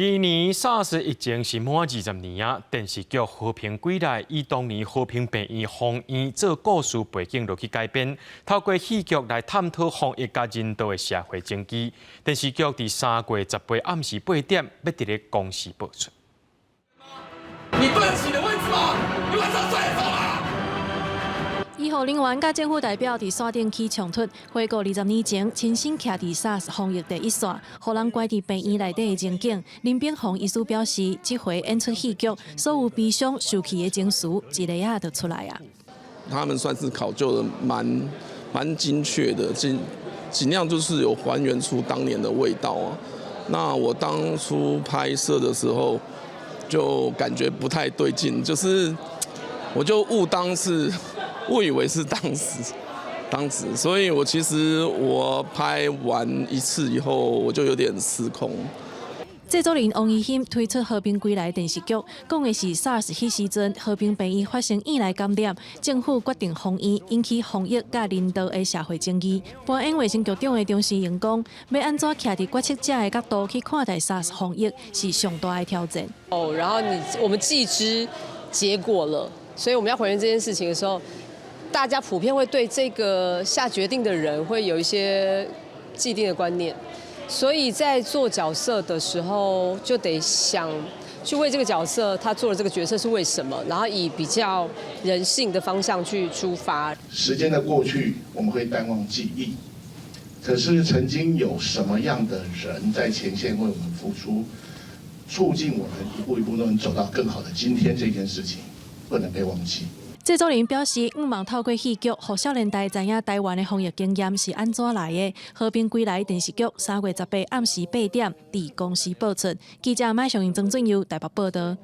今年 SARS 疫情是滿20年啊！電視劇《和平歸來》以當年和平病院封院做故事背景落去改編，透過戲劇來探討防疫佮人道的社會爭議。電視劇佇3月18暗時8點，欲佇咧公視播出。你對得起你的位置嗎？你晚上睡得著嗎？醫護人員佮政府代表佇山頂起衝突，回顧20年前親身徛佇 SARS 防疫第一線，予人關佇病院內底的情景。林炳宏醫師表示，這回演出戲劇，所有悲傷受氣的情緒，一下仔就出來啊。他們算是考究的蠻精確的，盡量就是有還原出當年的味道啊。那我當初拍攝的時候，就感覺不太對勁，就是我就誤當是。誤以為是當時，所以我其實我拍完一次以後，我就有點失控。製作人王怡欣推出《和平歸來》電視劇，講的是 SARS 彼時陣和平病院發生院內感染，政府決定封院，引起防疫佮人道的社會爭議。扮演衛生局長的張時榮講，欲按怎徛佇決策者的角度去看待 SARS 防疫，是上大的挑戰。哦，然後你我們既知結果了，所以我們要還原這件事情的時候，大家普遍會對這個下決定的人會有一些既定的觀念，所以在做角色的時候就得想去為這個角色他做的這個決策是為什麼，然後以比較人性的方向去出發。時間的過去，我們會淡忘記憶，可是曾經有什麼樣的人在前線為我們付出，促進我們一步一步都能走到更好的今天，這件事情不能被忘記。製作人表示，向望透過戲劇，予少年代知影台灣的防疫經驗是按怎來的。《和平歸來》電視劇3月18暗時8點佇公視播出。記者麥尚英、曾俊佑台北報道。